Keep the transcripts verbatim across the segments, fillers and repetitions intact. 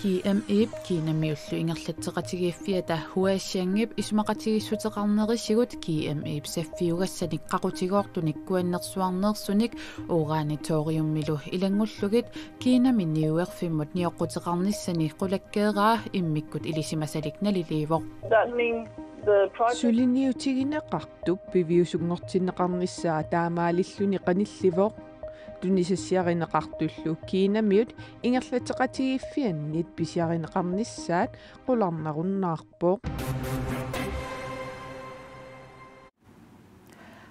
G M E-p Kinamiullu ingerlatseqatigiiffiata Huaxiangip isumaqatigiissuteqarnerisigut G M E-p saffiugassanik qaqutigoortunik kuannersuarneersunik urani thoriumilu ilanngullugit Kinami niuerfimmut nioqquteqarnissani qulakkeeraa immikkut ilisimasalik naliliivoq. That means the project Suliniutigineqartup piviusunngortinneqarnissaa taamaalilluni qanillivoq. Tunisassiarineqartullu Kinamiut ingerlatseqatigiiffiannit pisiarineqarnissaat qularnarunnaarpoq.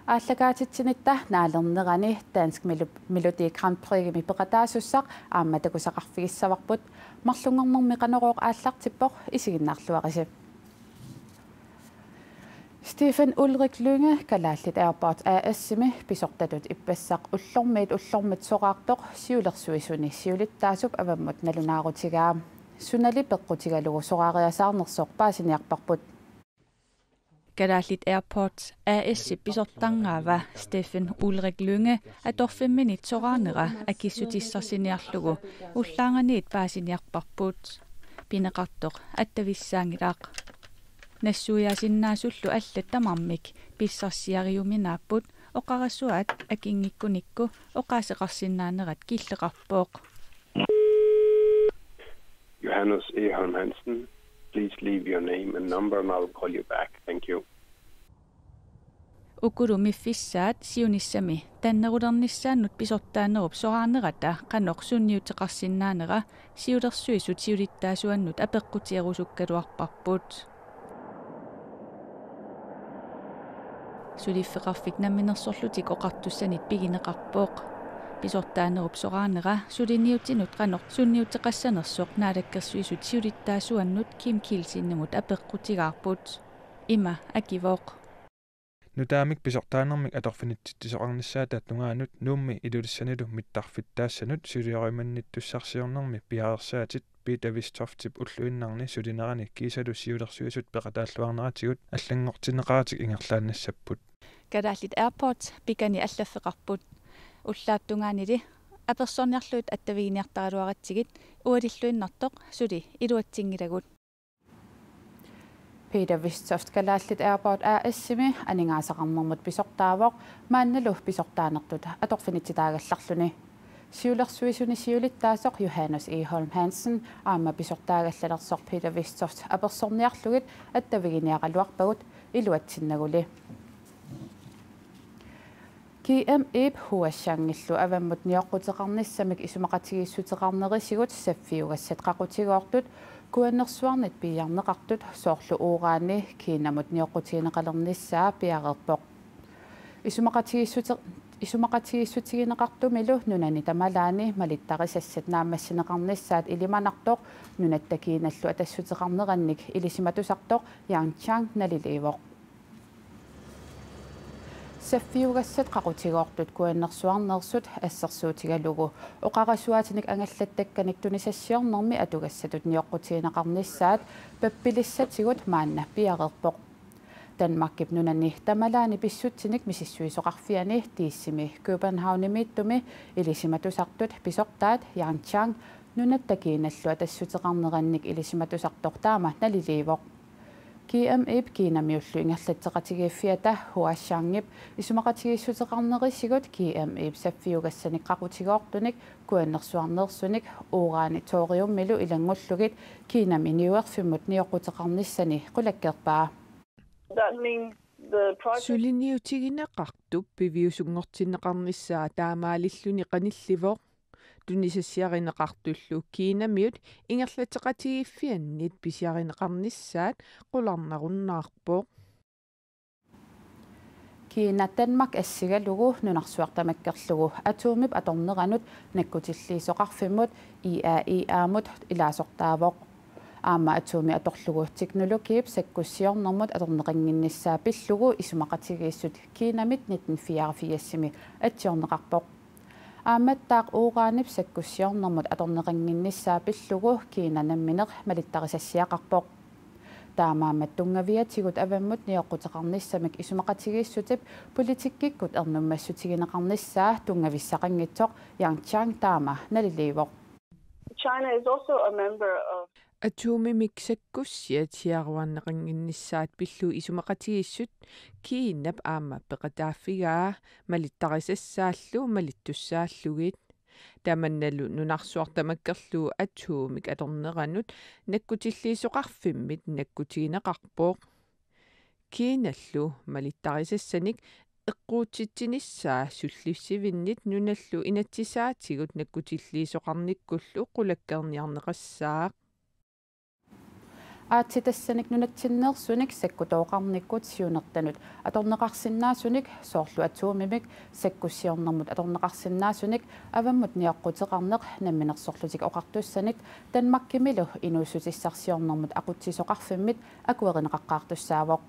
Aallakaatitsinitta naalernerani Dansk Melo-, Melodi Grand Prix-mi peqataasussaq aamma takusaqarfigissavarput. Marlunngornermi Qanorooq aallartippoq, isiginnaarluarisi. Steffen Ulrik Lynge Kalaallit Airports A/S-imi pisortatut ippassaq ullormiit ullormut soraartoq siulersuisuni siulittaasup avammut nalunaarutigaa. Sunali peqqutigalugu soraariasaarnersoq paasiniarparput. Kalaallit Airports A/S-ip pisortarnaava Steffen Ulrik Lynge atorfimminit soraarnera akissutissarsiorniarlugu ullaaraniit paasiniarparput. Pineqartoq attavissaanngilaq. Nassuiaasinnaasullu allat tamarmik pissarsiariuminaapput, oqarasuaat akinngikkunikku oqaaseqarsinnaanerat killeqarpoq. Johannes Egholm Hansen, please leave your name and number and I'll call you back. Thank you. Ukulu miffissaat siunissami tannerulernissaannut pisortaanerup soraarnerata qanoq sunniuteqarsinnaanera siulersuisut siulittaasuannut apeqqutierusukkaluarparput. Suliffeqarfik namminersorlutik oqartussanit pigineqarpoq. Pisortaanerup soraarnera suliniutinut qanoq sunniuteqassanersoq Naalakkersuisut siulittaasuannut Kim Kielsenimut apeqqutigaarput. Ima akivoq: Nutaamik pisortaanermik atorfinitsitsisoqarnissaata tungaanut Nuummi Ilulissanilu mittarfittaassanut siuliorumannittussarsiornermi piareersaatit Peter Vistoftip ulluinnarni sulinerani kiisalu siulersuisut peqataalluarneratigut allanngortinneqaratik ingerlaannassapput. Kalaallit Airports pikani allaffeqarput. Ullaap tungaanili apersorniarlugit attaviginiartaraluaratsigit ualilluinnartoq suli iluatsinngilagut. Peter Vistoft Kalaallit Airports A/S-imi aningaasaqarnermut pisortaavoq, maannalu pisortaanertut atorfinitsitaagallarluni. Siulersuisuni siulittaasoq Johannes Egholm Hansen aamma pisortaagallalersoq Peter Vistoft apersorniarlugit attaviginiaraluarpagut, iluatsinnaguli. G M E-p Huaxiangillu avammut nioqquteqarnissamik isumaqatigiissuteqarnerisigut saffiugassat qaqutigoortut kuannersuarnit piiarneqartut, soorlu urani, Kinamut nioqqutigineqalernissaa piareerpoq. Isumaqatigiissute-, isumaqatigiissutigineqartumilu nunani tamalaani malittarisassat naammassineqarnissaat ilimanartoq Nunatta Kinallu Atassuteqarnerannik ilisimatusartoq Yangjiang naliliivoq. Saffiugassat qaqutigoortut kuannersuarneersut assersuutigalugu oqarasuaatinik angallattakkanik tunisassiornermi atugassatut nioqqutigineqarnissaat pappilissatigut maanna piareerpoq. Danmarkip nunani tamalaani pissutsinik misissuisoqarfiani Diisimi Københavnimiittumi ilisimatusartut pisortaat Yangjiang Nunatta Kinallu Atassuteqarnerannik ilisimatusartoq taama naliliivoq. G M E-p Kinamiullu ingerlatseqatigiiffiata Huaxiangip isumaqatigiissuteqarnerisigut G M E-p saffiugassanik qaqutigoortunik kuannersuarneersunik urani thoriumilu ilanngullugit Kinami niuerfimmut nioqquteqarnissani qulakkeerpaa. That means the project Suliniutigineqartup piviusunngortinneqarnissaa taamaalilluni qanillivoq. Tunisassiarineqartullu Kinamiut ingerlatseqatigiiffiannit pisiarineqarnissaat qularnarunnaarpoq. Kina Danmark assigalugu nunarsuaq tamakkerlugu atomip atorneranut nakkutilliisoqarfimmut I A E A-mut ilaasortaavoq. Aamma atomi atorlugu teknologiip sakkussiornermut atorneqannginnissaa pillugu isumaqatigiissut Kinamit nitten fireogfirsimi atsiorneqarpoq. Aammattaaq uranip sakkussiornermut atorneqannginnissaa pillugu Kina nammineq malittarisassiaqarpoq. Taamaammat tunngaviatigut avammut nioqquteqarnissamik isumaqatigiissutip politikkikkut ernummassutigineqarnissaa tunngavissaqanngitsoq Yang Chang taama naliliivoq. China is also a member of Atomimik sakkussiat siaruarneqannginnissaat pillugu isumaqatigiissut Kiinap aamma peqataaffigaa malittarisassaallu malittussaallugit. Tamannalu nunarsuaq tamakkerlugu atomik atorneranut nakkutilliisoqarfimmit nakkutigineqarpoq. Kiinallu malittarisassanik eqquutsitsinissaa sullissivinnit nunallu inatsisaatigut nakkutilliisoqarnikkullu qulakkeerniarneqassaaq. Aatsitassanik nunatsinneersunik sakkutooqarnikkut siunertanut atorneqarsinnaasunik soorlu atomimik sakkussiornermut atorneqarsinnaasunik avammut nioqquteqarneq Namminersorlutik Oqartussanit Danmarkimilu inuussutissarsiornermut aqutsisoqarfimmit akuerineqaqqaartussaavoq.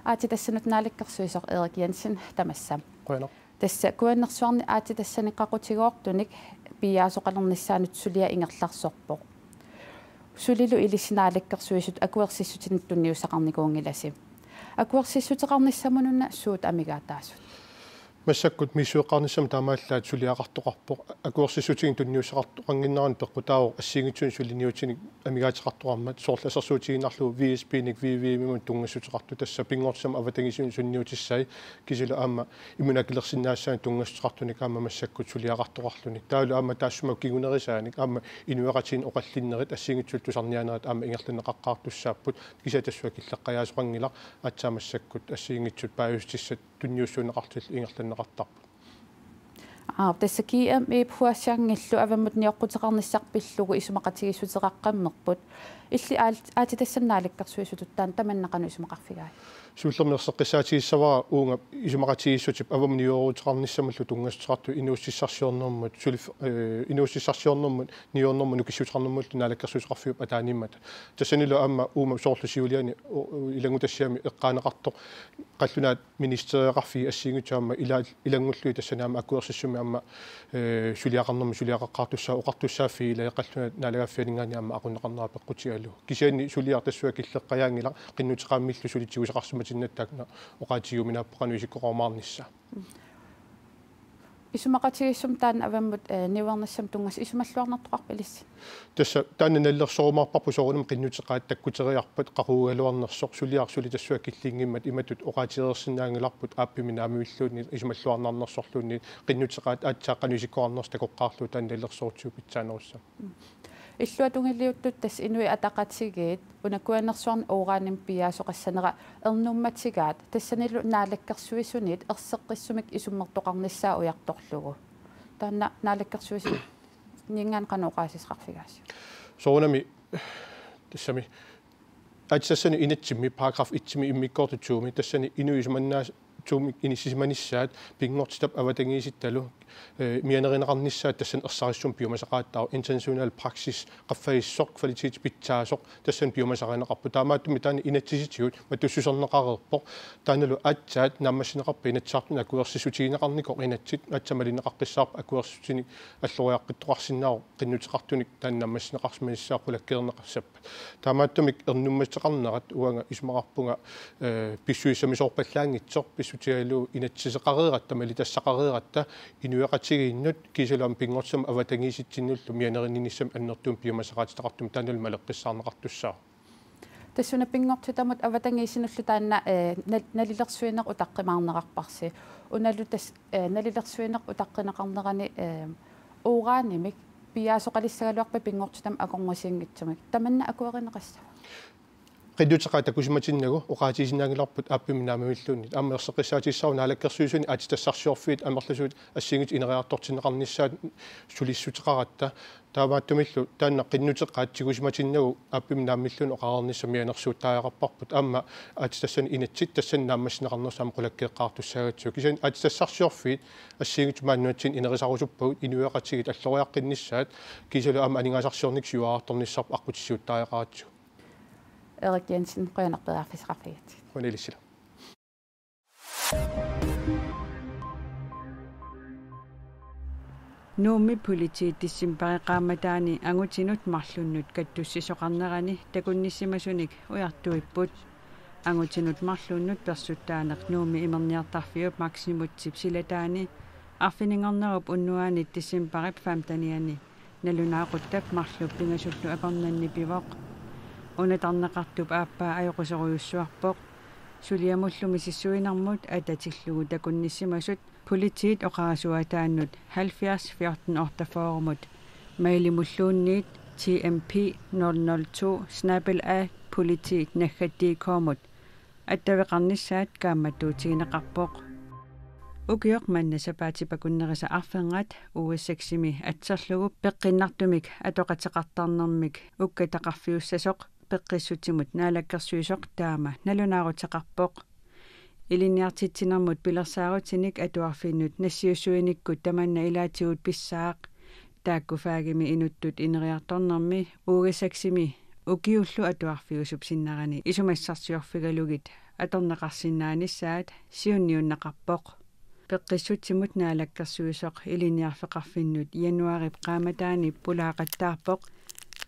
Aatsitassanut naalakkersuisoq Erik Jensen, tamassa. Qujanaq. Tassa Kuannersuarni aatsitassanik qaqutigoortunik piiaasoqalernissaanut suliaq ingerlaarsorpoq. Sulilu ilissi naalakkersuisut akuersissutinik tunniussaqarnikuunngilasi. Akuersissuteqarnissamununa suut amigaataasut? Massakkut misissueqqaarnissamut taamaallaat suliaqartoqarpoq. Akuersissutinik tunniussaqartoqannginnerani peqqutaavoq assigiinngitsunik suliniutinik amigaateqartoqarmat, soorlu assersuutigiinnarlugu V S P-nik V V M-imut tunngassuteqartoq, tassa pinngortitamut avatangiisinut sunniutissai, kisianni aamma imminut akilersinnaassaanik tunngassuteqartunik aamma massakkut suliaqartoqarluni. Taavalu aamma taassuma kingunerisaanik aamma inuiaqatigiinni oqallinnerit assigiinngitsullu tusarniaanerit aamma ingerlanneqaqqaartussaapput, kisianni tassunga killeqqajaasoqanngilaq, aatsaat massakkut assigiinngitsut paasissutissat tunniussuunneqartut ingerlanneqartarput. Aap, tassa G M E Huaxiangillu avammut nioqquteqarnissaq pillugu isumaqatigiissuteqaqqammerput. Illit aal-, aatsitassanut naalakkersuisutut taanna tamanna qanoq isumaqarfigai? Siullermik erseqqissaatigissavara uunga isumaqatigiissutip avammut nioqqutigineqarnissamullu tunngassuteqartut inuussutissarsiornermut, sulif-, eh, inuussutissarsiornermut, niuernermut, nukissuteqarnermullu naalakkersuisoqarfiup ataaniimmata. Tassanilu aamma uuma soorlu siuliani u-, u-, ilanngutassiami eqqaaneqartoq qallunaat ministeriaqarfiit assigiinngitsut aamma ila-, ilanngullugit tassani aamma akuersissummik aamma, eh, suliaqarnermik suliaqaqqaartussaavoq, oqartussaaffiit ilai qallunaat naalagaaffianinngaanniit aamma aqunneqarnera peqqutigalugu. Kisianni suliaq tassunga killeqqajaanngilaq, qinnuteqaammillu suli tigusaqarsimatinnagit taanna oqaatigiuminaapput qanoq isikkoqarumaarnissaa. Isumaqatigiissummi taanna avammut, eh, niuernissamut tunngasut isumalluarnartoqarpa ilissi? Tassa taanna nalilersorumaarparput soorunami qinnuteqaat takkuteriarpat qaqugugaluarnersoq, suliaq suli tassunga killinngimmat imatut oqaatigereersinnaanngilarput aappimmi naammavilluunniit isumalluarnarnersorluunniit qinnuteqaat aatsaat qanoq isikkoqarnersoq takoqqaarlugu taanna nalilersorutigut pitsaanerussaaq. Illuatungiliuttut tassa Inuit Ataqatigiit una Kuannersuarni uranimik piiaasoqassanera ernummatigaat, tassanilu naalakkersuisuniit erseqqissumik isummertoqarnissaa ujartorlugu. Taanna naalakkersuisuninngaanniit qanoq oqaasissaqarfigaasiuk? Soorunami tassami aatsitassanut inatsimmi paragraf et-imi immikkoortut to-mi tassani inuit isumannaa-, to-mik inissisimanissaat pinngortitap avatangiisittalu, eh, mianerineqarnissaat tassani ersarissumik piumasaqaataavoq, international praksis qaffasissoq, kvalitet pitsaasoq tassani piumasarineqarpoq. Taamaattumik taanna inatsisitigut matussuserneqareerpoq. Taannalu aatsaat naammassineqarpat Inatsisartuni akuersissutigineqarnikoq inatsit, aatsaat malinneqaqqissaarpat akuersissutinik alloriaqqittoqarsinnaavoq, qinnuteqartunik taanna naammassineqarsimanissaa qulakkeerneqassappat. Taamaattumik ernummateqarnerat uanga isumaqarpunga, eh, pissusissamisoorpallaanngitsoq, pissutigalugu inatsiseqareeratta, malitassaqareeratta, inuiaqatigiinnut, kisianni aamma pinngortitamut avatangiisitsinnullu mianerinissamik annertuumik piumasaqaatitaqartumik taannalu maleqqissaarneqartussaavoq. Tassuuna pinngortitamut avatangiisinullu taanna, eh, nal-, nalilersuineq utaqqimaarnerarparsi. Unalu tassa, eh, nalilersuineq utaqqineqarnerani, eh, uranimik piiaasoqalissagaluarpat pinngortitamut akornusiinngitsumik. Tamanna akuerineqassava? Qinnuteqaat takusimatinnagu oqaatigisinnaanngilarput aappimmi naammavilluunniit. Aamma erseqqissaatissara Naalakkersuisuni aatsitassarsiorfiit amerlasuut assigiinngitsut ineriartortinneqarnissaat sulissuteqaratta. Taamaattumillu taanna qinnuteqaat tigusimatinnagu aappimmi naammavilluunniit oqareernissaq mianersuuttariaqarparput. Aamma aatsitassanut inatsit tassani naammassineqarnersut aamma qulakkeeqqaartussaagatsigu. Kisianni aatsitassarsiorfiit assigiinngitsut maani nunatsinni inerisarusuppagut, inuiaqatigiit alloriaqqinnissaat, kisianni aamma aningaasarsiornikkut siuariartornissarput aqqutissiuuttariaqaratsigu. Erik Jensen, qujanaq periarfissaqarfigigatsigit. Qujanaq ilissilu. Nuummi politiit decembarip qaammataani angutinut marlunnut kattussisoqarnerani takunnissimasunik ujartuipput. Angutinut marlunnut persuttaaneq Nuummi imerniartarfiup Maximutsip silataani arfininngornerup unnuaani decembarip femtenianni nalunaaquttap marluk pingasullu akornanni pivoq. Una tarneqartup aappaa ajoquserujussuarpoq. Suliamullu misissuinermut atatillugu takunnissimasut politiit oqarasuaataannut halvfjerds fjorten otteogfyrremut mailimulluunniit T M P nul nul to snabel-a politiit naggat D K-mut attaveqarnissaat kaammattuutigineqarpoq. Ukioq manna sapaatip akunnerisa arfernat U S seks-imi atserlugu peqqinnartumik atoqateqartarnermik ukkataqarfiussasoq Peqqissutsimut Naalakkersuisoq taama nalunaaruteqarpoq. Ilinniartitsinermut pilersaarutinik atuarfinnut nassiussuinikkut tamanna ilaatigut pissaaq. Taakku fagimi inuttut ineriartornermi U S seks-imi ukiullu atuarfiusup sinnarani isumassarsiorfigalugit atorneqarsinnaanissaat siunniunneqarpoq. Peqqissutsimut Naalakkersuisoq ilinniarfeqarfinnut januaarip qaammataani pulaaqattaarpoq.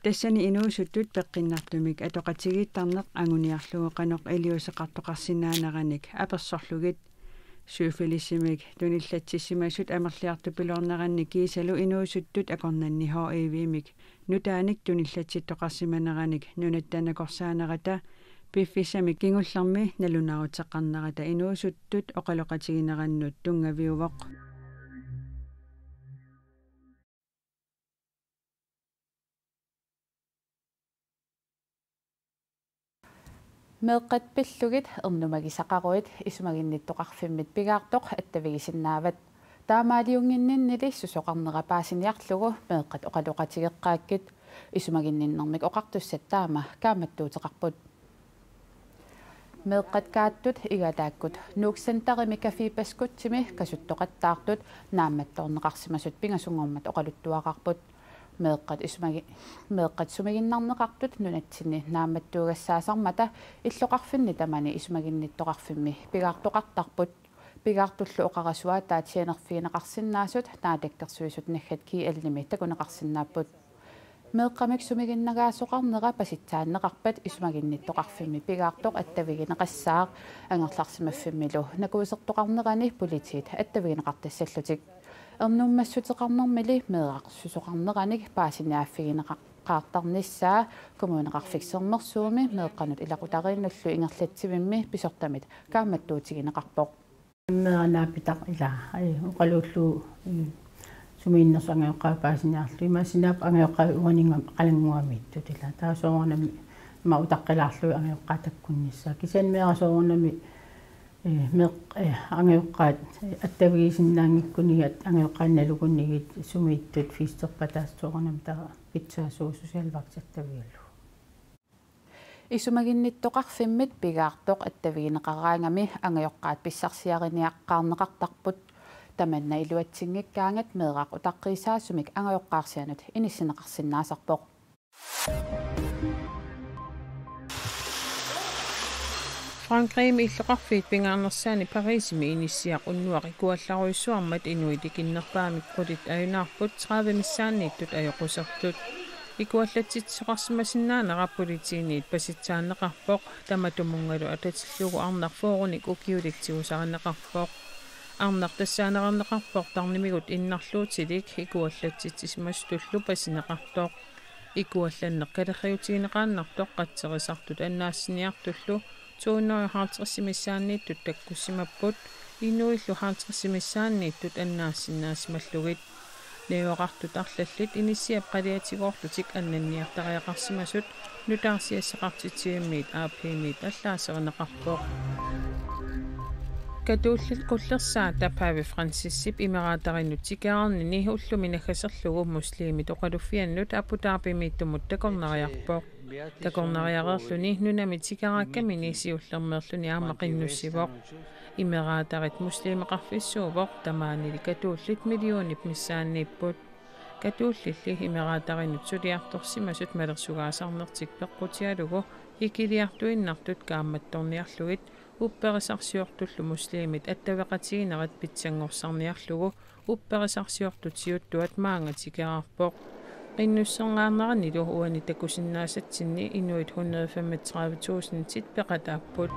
Tassani inuusuttut peqqinnartumik atoqatigiittarneq anguniarlugu qanoq iliuuseqartoqarsinnaaneranik apersorlugit. Syfilissimik tunillatsissimasut amerliartupiloorneranni kiisalu inuusuttut akornanni H I V-mik nutaanik tunillatsittoqarsimaneranik nunatta nakorsaanerata piffissami kingullermi nalunaaruteqarnerata inuusuttut oqaloqatiginerannut tunngaviuvoq. Meeqqat pillugit ernumagisaqaruit isumaginnittoqarfimmit pigaartoq attavigisinnaavat. Taamaaliunnginninnili susoqarnera paasiniarlugu meeqqat oqaloqatigeqqaakkit. Isumaginninnermik oqartussat taama kaammattuuteqarput. Meeqqat Kaattut Igalaakkut Nuuk Centerimi Café Pascuccimi kasuttoqattaartut naammattoorneqarsimasut pingasunngormat oqaluttuararput. Meeqqat isumagi-, meeqqat sumiginnarneqartut nunatsinni naammattuugassaasarmata illoqarfinni tamani isumaginnittoqarfimmi pigaartoqartarput. Pigaartullu oqarasuaataat sianerfigineqarsinnaasut Naalakkersuisut naggat G L-imi takuneqarsinnaapput. Meeqqamik sumiginnagaasoqarnera pasitsaanneqarpat isumaginnittoqarfimmi pigaartoq attavigineqassaaq angerlarsimaffimmilu nakuusertoqarnerani politiit attavigineqartassallutik. Ernummassuteqarnermili meerarsusoqarneranik paasiniaaffigineqaqqaartarnissaa Kommuneqarfik Sermersuumi meeqqanut ilaqutariinnullu ingerlatsivimmi pisortamit kaammattuutigineqarpoq. Meeraq naapitaq ilaa, ai, oqaluullugu, mm, sumiinnersut angajoqqaavit paasiniarlugit. Imaassinnaavoq angajoqqaavit uaninnga-, qalanngugamiittut ilaa. Taava soorunami ima utaqqilaarlugit angajoqqaat takkunnissaat. Kisianni meeraq soorunami, eh, meeq-, eh, angajoqqaat attavigisinnaanngikkunigit, angajoqqaat nalugunigit sumiittut festerpataasut soorunami taava pitsaasuuvoq socialvagtit attavigalugit. Isumaginnittoqarfimmit pigaartoq attavigineqaraangami angajoqqaat pissarsiariniaqqaarneqartarput. Tamanna iluatsinngikkaangat meeraq utaqqiisaasumik angajoqqaarsianut inissinneqarsinnaasarpoq. Frankrigimi illoqarfiit pingaarnersaanni Parisimi inissiaq unnuaq ikuallarujussuarmat inuit ikinnerpaamik qulit ajunaarput tredive missaanniittut ajoqusertut. Ikuallatsitsisoqarsimasinnaanera politiinit pasitsaanneqarpoq, tamatumunngalu atatillugu arnaq fyrrenik ukiulik tigusarineqarpoq. Arnaq tassaaneqarneqarpoq tarnimigut innarluutilik ikuallatsitsisimasutullu pasineqartoq. Ikuallanneq kalerriutigineqaannartoq qatserisartut annaassiniartullu to hundrede og halvtreds missaanniittut takkussimapput, inuillu halvtreds missaanniittut annaassinnaassimallugit. Najugaqartut arlallit inissiap qaliatigoorlutik annanniartariaqarsimasut nutaarsiassaqartitsivimmiit A P-miit allaaserineqarpoq. Katollit qullersaata Pave Francisip Emiraterinut tikeraarnini ullumi naggaserlugu muslimit oqaluffiannut Abu Dhabimiittumut takornariarpoq. Takornariareerluni nunami tikeraakkamini siullermeerluni aamma qinnussivoq. Emiratarit muslimeqarfissuuvoq, tamaanili katollit millionip missaanniipput. Katollilli Emiraterinut suliartorsimasut malersugaasarnertik peqqutigalugu ikiliartuinnartut kaammattorniarlugit Upperisarsiortullu muslimit attaveqatiginerat pitsanngorsarniarlugu upperisarsiortut siuttuat maanga tikeraarpoq. Qinnussernaarneranilu uani takusinnaasatsinni inuit hundrede femogtredive tusindit peqataapput.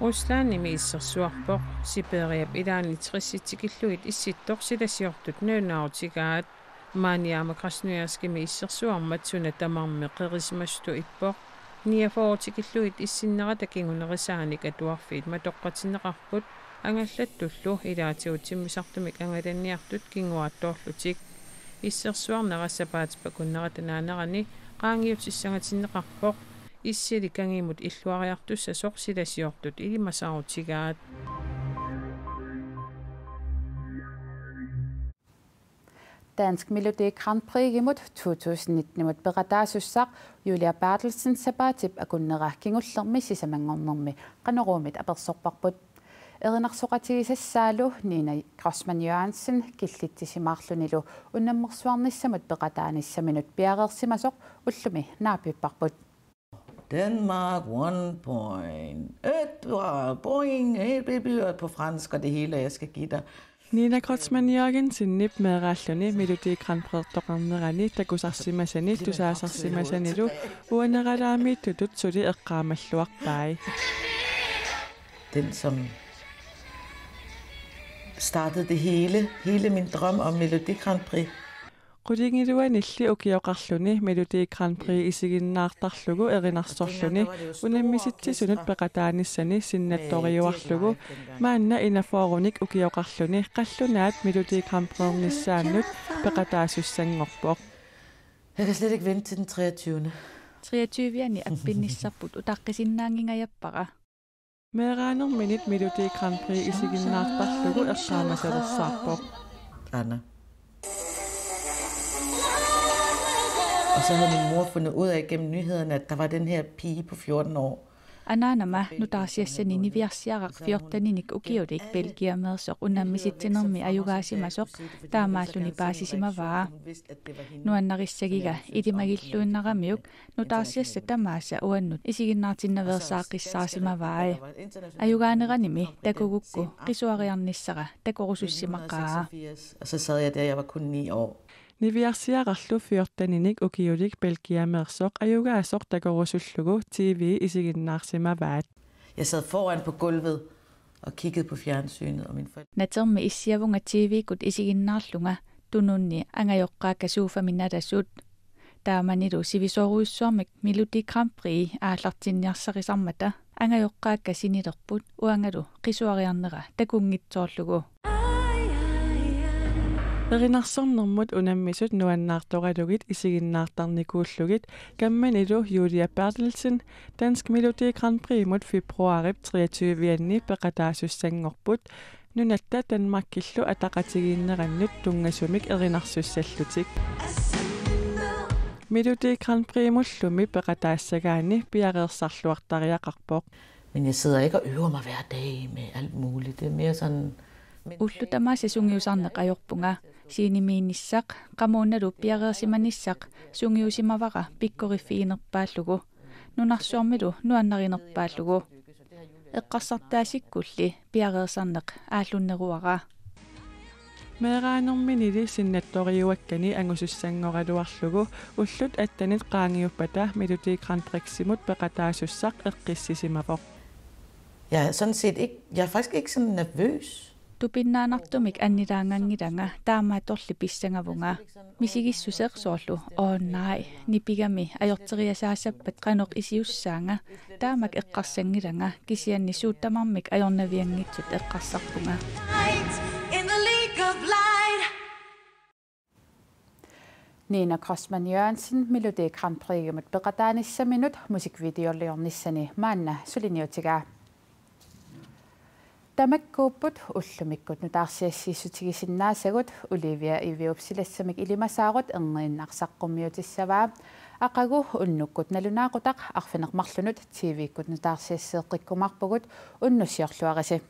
Ruslandimi issersuarpoq. Sibiriap ilaanni tressit tikillugit issittoq silasiortut nalunaarutigaat. Maani aamma Krasnojarskimi issersuarmat suna tamarmi qerisimasutut ippoq. Niogfyrre tikillugit issinnerata kingunerisaanik atuarfiit matoqqatinneqarput, angallattullu ilaatigut timmisartumik angalanniartut kinguaattoorlutik. Issersuarnera sapaatip akunnerata naanerani qaangiutissangatinneqarpoq. Issili kangimut illuariartussasoq silasiortut ilimasaarutigaat. Dansk Melodi Grand Priximut to tusind nittenimut peqataasussaq Julia Berthelsen sapaatip akunnera kingullermi sisamanngornermi Qanoruumit apersorparput. Erinarsoqatigisassaalu Nina Kreutzmann Jørgensen killitsisimaarlunilu unammersuarnissamut peqataanissaminut piareersimasoq ullumi naapipparput. Danmark, one point, et point, et point, på fransk og det hele, jeg skal give dig. Nina Kreutzmann Jørgensenip meeraalluni Melodi Grand Prixertoqarnerani takusarsimasani tusaasarsimasanilu uaneralaamiittutut suli eqqaamalluarpai. Den, som startede det hele, hele min drøm om Melodi Grand Prix. Qulingiluanilli ukioqarluni Melodi Grand Prix isiginnaartarlugu erinarsorluni unammisitsisunut peqataanissani sinnattoriuarlugu maanna enogfyrrenik ukioqarluni qallunaat Melodi Grand Prixernissaannut peqataasussanngorpoq. Jeg kan slet ikke vente til den treogtyvende. Treogtyvianni appinnissarput utaqqisinnaanngingajappara. Meeraanerminit Melodi Grand Prix isiginnaartarlugu eqqaamasalersaarpoq. Anna. Og så havde min mor fundet ud af gennem nyhederne, at der var den her pige på fjorten år. Anaanama nutaarsiassani niviarsiaraq fjorteninik ukiulik Belgiameersoq unammisitsinermi ajugaasimasoq taamaalluni paasisimavaa. Nuannarissagiga ilimagilluinnaramiuk nutaarsiassat tamaasa uannut isiginnaartinnaveersaaqqissaasimavai. Ajugaaneranimi takugukku qisuariarnissara takorusussimaqaa. Og så sad jeg der, jeg var kun ni år. Niviarsiararlu fjorteninik ukiulik Belgiameersoq ajugaasoq takorusullugu T V isiginnaarsimavaat. Jeg sad foran på gulvet og kiggede på fjernsynet, og mine forældre. Natermi issiavunga T V-kkut isiginnaarlunga tununni angajoqqaakka sofami nalasut. Taamanilu sivisoorujussuarmik Melodi Grand Prix aallartinniarsarisarmata angajoqqaakka sinilerput uangalu qisuariarnera takunngitsoorlugu. Erinarsornermut unammisut nuannaartoralugit isiginnaartarnikuullugit kammanilu Julia Berthelsen Dansk Melodi Grand Priximut februaarip treogtyvianni peqataasussanngorput nunatta Danmarkillu ataqatigiinnerannut tunngasumik erinarsussallutik. Melodi Grand Priximullu peqataassagaanni piareersarluartariaqarpoq. Men jeg sidder ikke og øver mig hver dag med alt muligt. Det er mere sådan. Ullut tamaasa sungiusarneq ajorpunga. Scenemiinnissaq, qamuunalu piareersimanissaq sungiusimavara pikkoriffiginerpaallugu. Nunarsuarmilu nuannarinerpaallugu. Eqqarsartaasikkulli piareersarneq aallunneruara. Meeraanerminili sinnattoriuakkani angusussanngoraluarlugu ullut attenit qaangiuppata Melodi Grand Priximut peqataasussaq eqqissisimavoq. Jeg er sådan set ikke, jeg er faktisk ikke sådan nervøs. Tupinnaannartumik annilaanganngilanga taamaattorli pissangavunga. Misigissuseq soorlu: Åh nej, nipigami ajorteriasaassappat qanoq isiussaanga. Taamak eqqarsanngilanga, kisianni suut tamarmik ajornavianngitsut eqqarsarpunga. Nina Kreutzmann Jørgensen Melodi Grand Priximut peqataanissaminut musikvideoliornissani maanna suliniutigaa. Tamakkuupput ullumikkut nutaarsiassiissutigisinnaasagut. Olivia Iviup silassamik ilimasaarut erniinnaq saqqummiutissavaa. Aqagu unnukkut nalunaaqutaq arfineq-marlunut T V-kkut nutaarsiassiiqqikkumaarpugut, unnussiorluarisi.